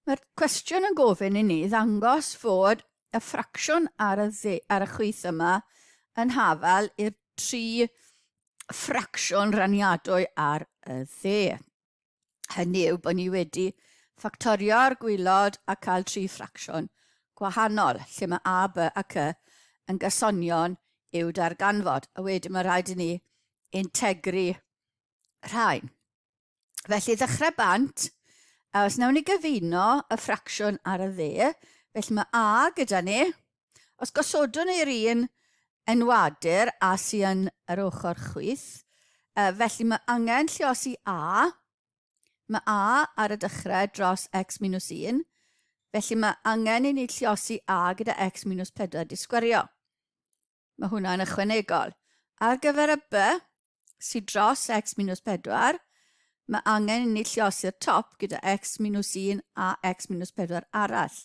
Mae'r cwestiwn yn gofyn i ni ddangos fod y ffracsiwn ar y, dde, ar y chwith yma yn hafal i'r tri ffracsiwn raniadwy ar y dde. Hynny yw bod ni wedi ffactorio'r gwylod a cael tri ffracsiwn gwahanol, lle mae A, B a C yn gysonion i'w darganfod. A wedyn mae rhaid i ni integru rhain. Felly, ddechrau bant, a os wnawn ni gyfuno y ffracsiwn ar y dde, felly mae A gyda ni. Os gosodwn ni'r un enwadur a sy yn yr ochr chwith, felly mae angen lliosi A. Mae A ar y dechrau dros x minus 1, felly mae angen i ni lliosi A gyda x minus 4 di sgwario. Mae hwnna'n ychwanegol. Ar gyfer y B, sydd dros x minus 4, mae angen i ni lliosi'r top gyda x minus 1 a x minus 4 arall.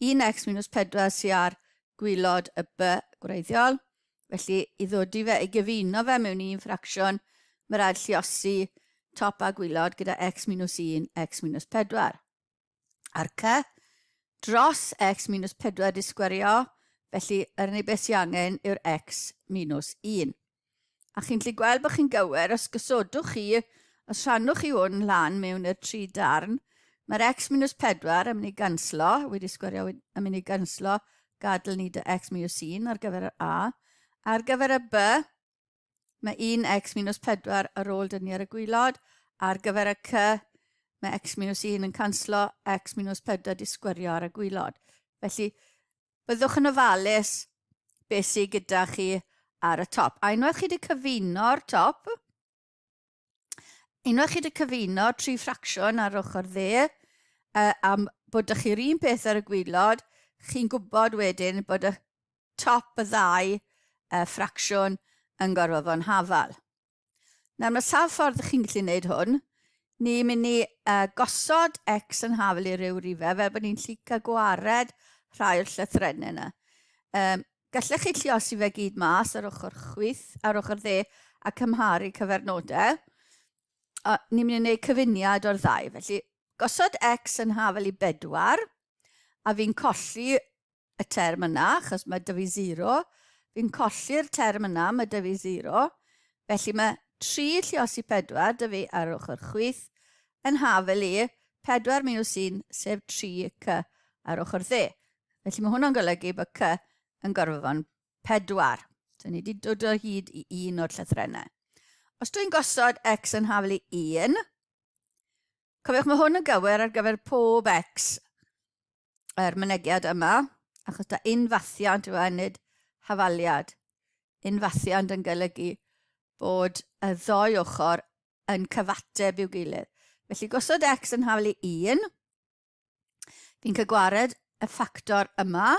1x minus 4 sydd ar gwylod y B gwreiddiol, felly i ddod i fe, i gyfuno fe mewn un ffracsiwn, mae rhaid lliosi top a gwylod gyda x minus 1, x minus 4. A'r C dros x minus 4 di sgwerio, felly yr unig beth sy'n angen yw'r x minus 1. A chi'n gallu gweld bod chi'n gywir, os gosodwch chi, os rhannwch chi hwn lan mewn i'r tri darn, mae'r x minus 4 yn mynd i ganslo, wedi sgwerio yn mynd i ganslo, gadael ni dy x minus 1 ar gyfer yr A. Ar gyfer y B, Mae 1x minus 4 ar ôl dynnu ar y gwylod. Ar gyfer y c, mae x minus 1 yn canslo, x minus 4 di sgwerio ar y gwylod. Felly, byddwch yn ofalus beth sydd gyda chi ar y top. A unwaith chi wedi cyfuno'r top, unwaith chi wedi cyfuno tri ffracsiwn ar ochr dde, uh, am bod ydych chi'r un peth ar y gwylod, chi'n gwybod wedyn bod y top y ddau uh, ffracsiwn yn gorfod fod yn hafal. Nawr mae sawl ffordd chi'n gallu gwneud hwn. Ni'n mynd i uh, gosod x yn hafal i ryw rifau fel bod ni'n gallu cael gwared rhai o'r llythrennau yna. Um, gallech chi lliosi fe gyd mas ar ochr chwith, ar ochr dde a cymharu cyfernodau. A ni'n mynd i wneud cyfuniad o'r ddau. Felly, gosod x yn hafal i bedwar, a fi'n colli y term yna, achos mae dy fi 0. Fi'n colli'r term yna, mae dy fi 0. Felly mae 3 lliosi 4 dy fi ar ochr chwith yn hafel i 4 minus 1, sef 3c ar ochr dde. Felly mae hwnna'n golygu bod c yn gorfod fo'n 4. So ni wedi dod o hyd i un o'r llythrennau. Os dwi'n gosod x yn hafel i 1, cofiwch mae hwn yn gywir ar gyfer pob x yr mynegiad yma, achos da unfathiant yw e, nid hafaliad. Unfathiant yn golygu bod y ddoi ochr yn cyfateb i'w gilydd. Felly gosod x yn hafal i 1, fi'n cael gwared y ffactor yma,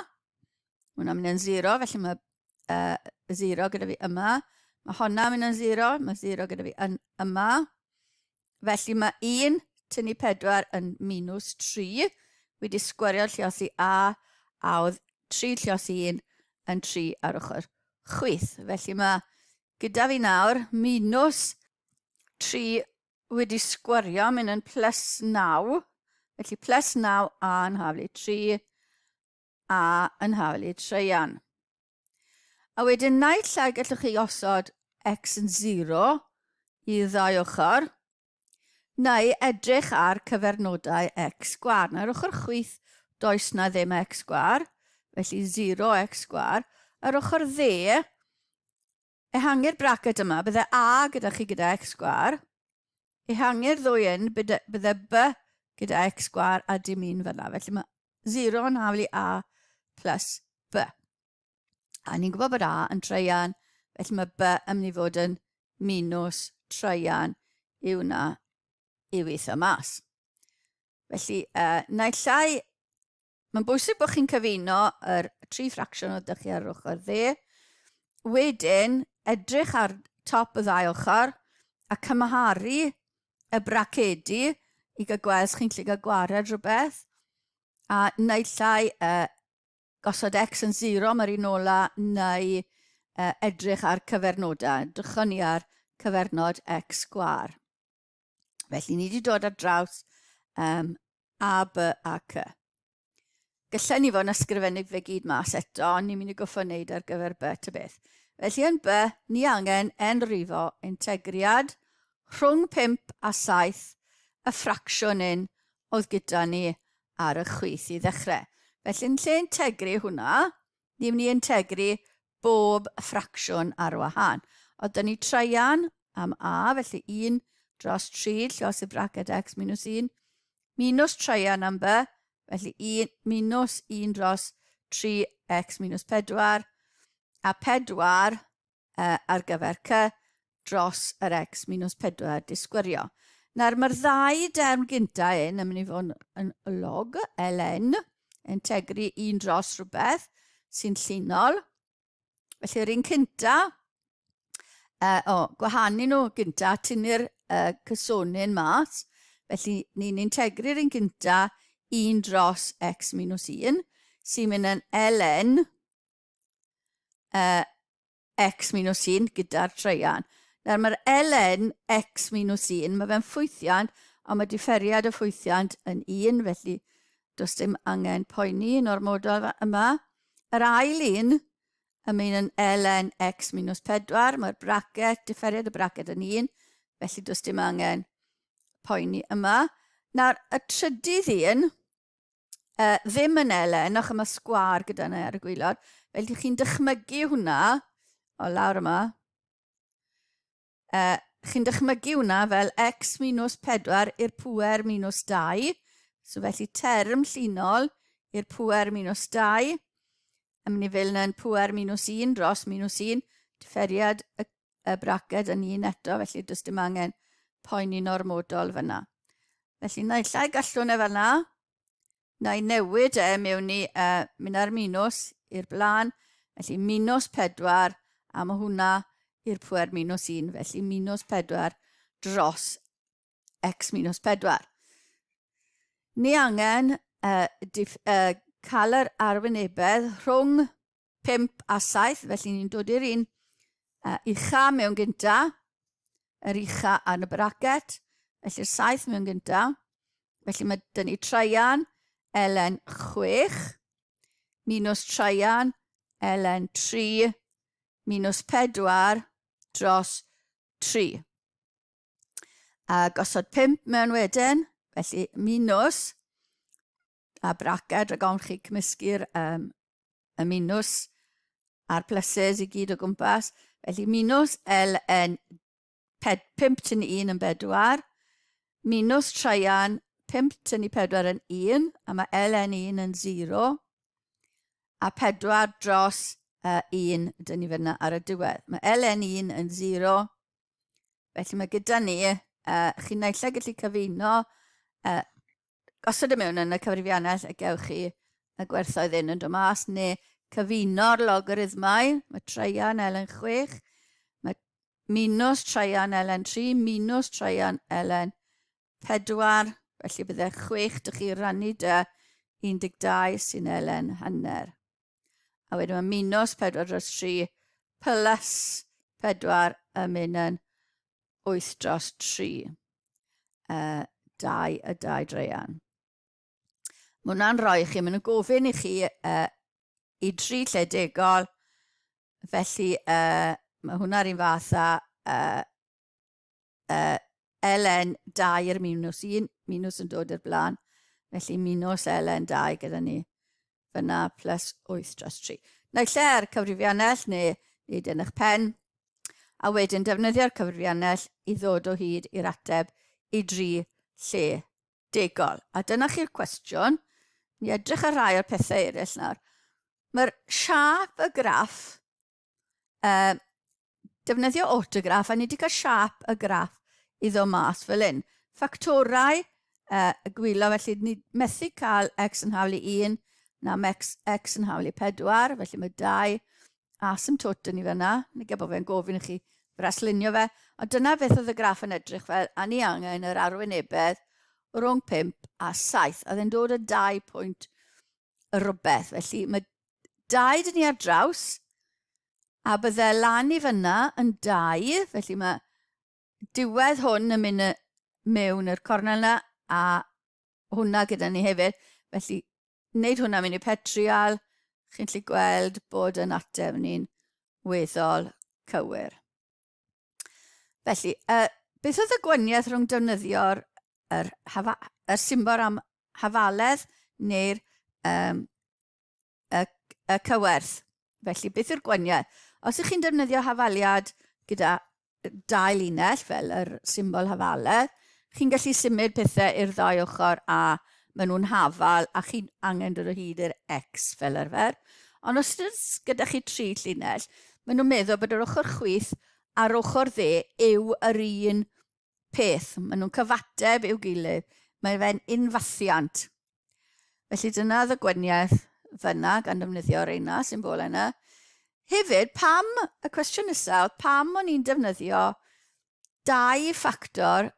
hwnna'n mynd yn 0, felly mae 0 gyda fi yma. Mae hwnna'n mynd yn 0, mae 0 gyda fi yn yma. Felly mae 1 tynnu 4 yn minus 3. Wedi sgwerio lliosi A, a oedd 3 lliosi 1 yn 3 ar ochr chwith. Felly mae gyda fi nawr minus 3 wedi sgwerio, mynd yn plus 9. Felly plus 9 A yn haflu 3, A yn haflu treian. A wedyn naill ai gallwch chi osod x yn 0 i ddau ochr, neu edrych ar cyfernodau x sgwar. Nawr ochr chwith does na ddim x sgwar, felly 0x sgwar. Ar ochr dde, ehangu'r braced yma, bydde a gyda chi gyda x sgwar. Ehangu'r ddwy un, bydde, bydde b gyda x sgwar a dim un fyna. Felly mae 0 yn haflu a plus B. A ni'n gwybod bod A yn treian, felly mae B yn mynd i fod yn minus treian yw na i weithio mas. Felly, uh, naill ai, mae'n bwysig bod chi'n cyfuno yr tri ffracsiwn o ydych chi ar ochr dde. Wedyn, edrych ar top y ddau ochr a cymharu y bracedi i gael gweld os chi'n gallu cael gwared rhywbeth. A naill ai uh, gosod x yn 0 mae'r un ola neu uh, edrych ar cyfernodau. Edrychon ni ar cyfernod x sgwar. Felly ni wedi dod ar draws um, A, B a C. Gallen ni fod yn ysgrifennu fe gyd mas eto, ond ni'n mynd i goffo wneud ar gyfer B ta beth. Felly yn B, ni angen enrifo integriad rhwng 5 a 7 y ffracsiwn un oedd gyda ni ar y chwith i ddechrau. Felly yn lle integru hwnna, ni'n mynd i integru bob ffracsiwn ar wahân. Oedd dyn ni traean am A, felly 1 dros 3, llos y braced x minus 1, minus traean am B, felly 1, minus 1 dros 3x minus 4, a 4 uh, ar gyfer C dros yr x minus 4 disgwyrio. Nawr mae'r ddau derm gynta un yn mynd i fod yn log, ln, integru 1 dros rhywbeth sy'n llinol. Felly yr un cynta, uh, o, gwahanu nhw gynta, tynnu'r uh, cysonyn mas. Felly ni'n integru'r un gynta 1 dros x minus 1, sy'n mynd yn ln uh, x minus 1 gyda'r traean. Nawr mae'r ln x minus 1, mae fe'n ffwythiant, ond mae diferiad y ffwythiant yn 1, felly does dim angen poeni yn ormodol yma. Yr ail un, yn mynd yn ln x minus 4, mae'r bracet, diferiad y bracet yn 1, felly does dim angen poeni yma. Nawr, y trydydd un, uh, ddim yn elen, ochr mae sgwar gyda ni ar y gwylod. Felly chi'n dychmygu hwnna, o lawr yma, uh, chi'n dychmygu hwnna fel x minus 4 i'r pwer minus 2. So felly term llinol i'r pwer minus 2. Yn mynd i fynd yn pwer minus 1 dros minus 1. Diferiad y, y braced yn 1 eto, felly does dim angen poeni'n ormodol fyna. Felly naill ai gallwn e fel na, na i newid e mewn i uh, mynd ar minus i'r blaen, felly minus 4, a mae hwnna i'r pwer minus 1, felly minus 4 dros x minus 4. Ni angen uh, dif, uh, cael yr arwynebedd rhwng 5 a 7, felly ni'n dod i'r un uh, ucha mewn gynta, yr ucha ar y bracet, felly'r 7 mewn gynta. Felly mae dyn ni traean ln 6 minus traean ln 3 minus 4 dros 3. A gosod 5 mewn wedyn, felly minus a braced rhag ofn chi cymysgu'r um, y minws a'r pluses i gyd o gwmpas. Felly minus ln 5 tynnu 1 yn 4, minus traean 5 tynnu 4 yn 1, a mae ln 1 yn 0, a 4 dros uh, 1 dyn ni fyna ar y diwedd. Mae ln 1 yn 0, felly mae gyda ni, uh, chi'n naill ai gallu cyfuno uh, gosod y mewn yn y cyfrifiannell a gewch chi y gwerthoedd hyn yn dod mas, neu cyfuno'r logarithmau, mae traean ln 6, mae minus traean ln 3, minus traean ln 4, felly bydde 6 dych chi rannu dy 12 sy'n ln hanner. A wedyn mae minus 4 dros 3 plus 4 yn mynd yn 8 dros 3. Uh, 2 a 2 draean. Mae hwnna'n rhoi chi, maen nhw'n gofyn i chi uh, i dri lle degol, felly uh, mae hwnna'r un fath â uh, uh, ln 2 i'r minus 1, minus yn dod i'r blaen, felly minus ln 2 gyda ni fyna plus 8 dros 3. Naill lle ar cyfrifiannell neu nid yn eich pen, a wedyn defnyddio'r cyfrifiannell i ddod o hyd i'r ateb i dri lle degol. A dyna chi'r cwestiwn. Ni edrych ar rai o'r pethau eraill nawr. Mae'r siâp y graff uh, defnyddio autograph, a ni wedi cael siâp y graff i ddod mas fel hyn. Ffactorau uh, y gwylo, felly ni methu cael x yn hawl i 1, na x, x yn hawl i 4, felly mae 2 asymptote yn i fyna. Nid bod fe'n gofyn i chi braslunio fe, ond dyna beth oedd y graff yn edrych fel, a ni angen yr arwynebedd rhwng 5 a 7, a oedd dod o 2 pwynt rhywbeth. Felly mae dau dyn ni ar draws, a bydde lan i fyna yn dau, felly mae diwedd hwn yn mynd mewn i'r cornel yna, a hwnna gyda ni hefyd. Felly, wneud hwnna mewn i petrial, chi'n gallu gweld bod yn ateb ni'n weddol cywir. Felly, beth oedd y gwaniaeth rhwng defnyddio'r yr, hafa, yr symbol am hafaledd neu'r um, y, y cywerth? Felly, beth yw'r gwaniaeth? Os ych chi'n defnyddio hafaliad gyda dau linell, fel yr symbol hafaledd, chi'n gallu symud pethau i'r ddau ochr a maen nhw'n hafal a chi'n angen dod o hyd i'r X fel arfer. Ond os oes gyda chi tri llinell, maen nhw'n meddwl bod yr ochr chwith a'r ochr dde yw yr un peth. Maen nhw'n cyfateb i'w gilydd. Mae fe'n unfathiant. Felly dyna oedd y gweniaeth fyna gan ddefnyddio'r reina symbolau yna. Hefyd, pam, y cwestiwn nesaf, pam o'n i'n defnyddio dau ffactor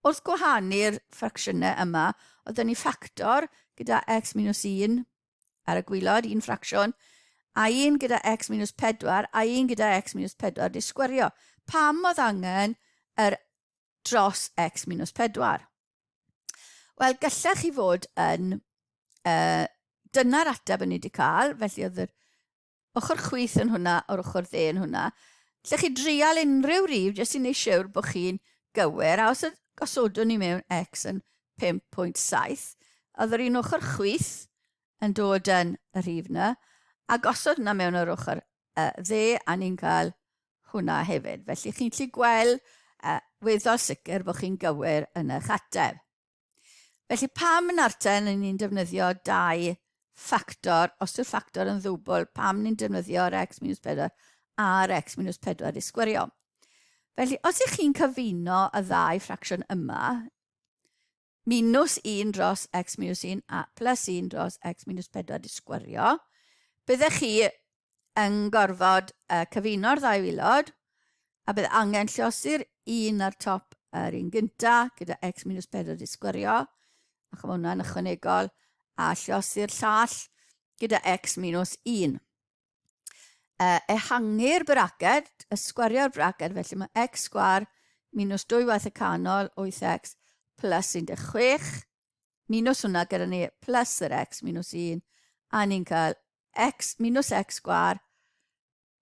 wrth gwahanu'r ffracsiynau yma, oedd ni ffactor gyda x minus 1 ar y gwylod, un ffracsiwn, a un gyda x minus 4, a un gyda x minus 4 di sgwerio. Pam oedd angen yr dros x minus 4? Wel, gallech chi fod yn... dyna'r ateb o'n i wedi cael, felly oedd yr ochr chwith yn hwnna, o'r ochr dde yn hwnna. Lle chi drial unrhyw rif jyst i wneud siwr bod chi'n gywir, a os gosodwn ni mewn x yn 5.7, oedd yr un ochr chwith yn dod yn y rhif yna, a gosod yna mewn yr ochr dde, a ni'n cael hwnna hefyd. Felly chi'n gallu gweld weddol sicr bod chi'n gywir yn eich ateb. Felly pam yn arten ni'n defnyddio dau ffactor, os yw'r ffactor yn ddwbl, pam ni'n defnyddio'r x minus 4 a'r x minus 4 i sgwerio? Felly, os ych chi'n cyfuno y ddau ffracsiwn yma, minus 1 dros x minus 1 a plus 1 dros x minus 4 i sgwerio, byddech chi yn gorfod cyfuno'r ddau waelod, a bydd angen lliosi'r un ar top yr un gynta gyda x minus 4 di sgwerio, ac mae hwnna'n ychwanegol, a lliosi'r llall gyda x minus 1. Ehangu'r braced, ysgwerio'r braced, felly mae x sgwar minus 2 waith y canol 8x plus 16, minus hwnna gyda ni plus yr x minus 1, a ni'n cael x minus x sgwar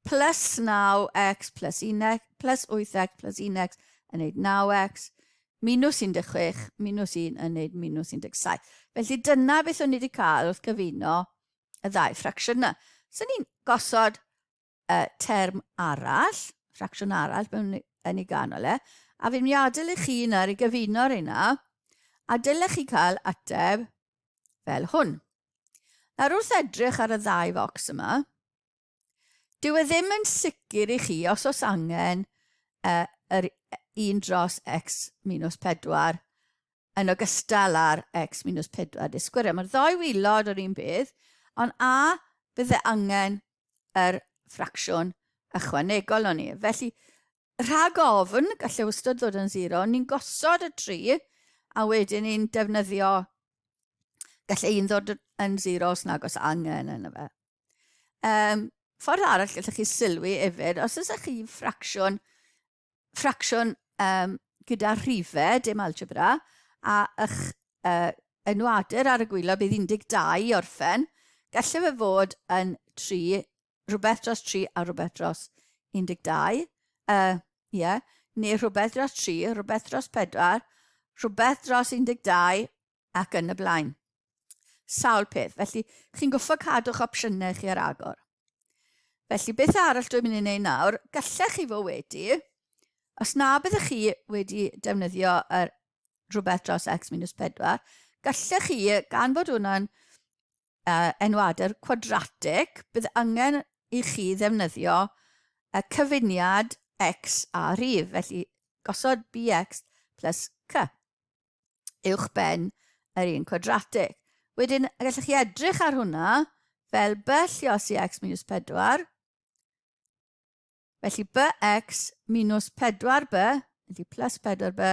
plus 9x plus 1x plus 8x plus 1x yn neud 9x minus 16 minus 1 yn neud minus 17. Felly dyna beth o'n i wedi cael wrth gyfuno y ddau ffracsiwn yna. So ni'n gosod term arall, ffracsiwn arall mewn yn ei ganol e, a fi'n mynd i adael i chi nawr i gyfuno'r hynna, a dylech chi cael ateb fel hwn. Nawr wrth edrych ar y ddau focs yma, dyw e ddim yn sicr i chi os oes angen yr 1 dros x minus 4 yn ogystal â'r x minus 4 di sgwrio. Mae'r ddau wylod o'r un peth, ond a bydde angen yr ffracsiwn ychwanegol o'n ni. Felly, rhag ofn, gallai wastad ddod yn 0, ni'n gosod y 3, a wedyn ni'n defnyddio, gallai un ddod yn 0 os nag oes angen yna fe. Ffordd arall gallwch chi sylwi hefyd, os oes chi ffracsiwn ffracsiwn gyda rhifau, dim algebra, a eich enwadur ar y gwylio bydd 12 i orffen, gallai fe fod yn 3, rhywbeth dros 3 a rhywbeth dros 12, yeah, neu rhywbeth dros 3, rhywbeth dros 4, rhywbeth dros 12 ac yn y blaen. Sawl peth. Felly, chi'n gwffo cadw'ch opsiynau chi ar agor. Felly, beth arall dwi'n mynd i wneud nawr, gallech chi fod wedi, os na byddech chi wedi defnyddio yr rhywbeth dros x minus 4, gallech chi, gan fod hwnna'n enwadur cwadratig, bydd angen i chi ddefnyddio y cyfuniad x a rhif, felly gosod bx plus c uwch ben yr un cwadratig. Wedyn, gallwch chi edrych ar hwnna fel b lliosi x minus 4. Felly bx minus 4b, felly plus 4b,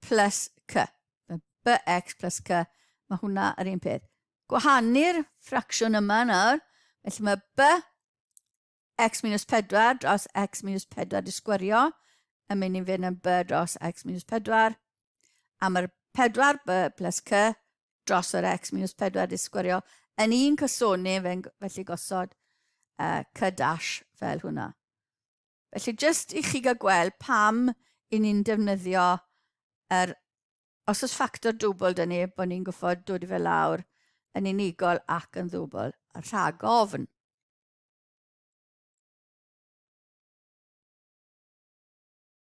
plus c. Bx plus c, mae hwnna yr un peth. Gwahanu'r ffracsiwn yma nawr, felly mae b x minus 4 dros x minus 4 di sgwerio yn mynd i fynd yn b dros x minus 4. A mae'r 4b plus c dros yr x minus 4 di sgwario yn un cysoni, fe'n felly gosod c dash fel hwnna. Felly jyst i chi gael gweld pam i ni'n defnyddio yr, os oes ffactor dwbl dyn ni, bod ni'n gwybod dod i fe lawr yn unigol ac yn ddwbl, rhag ofn.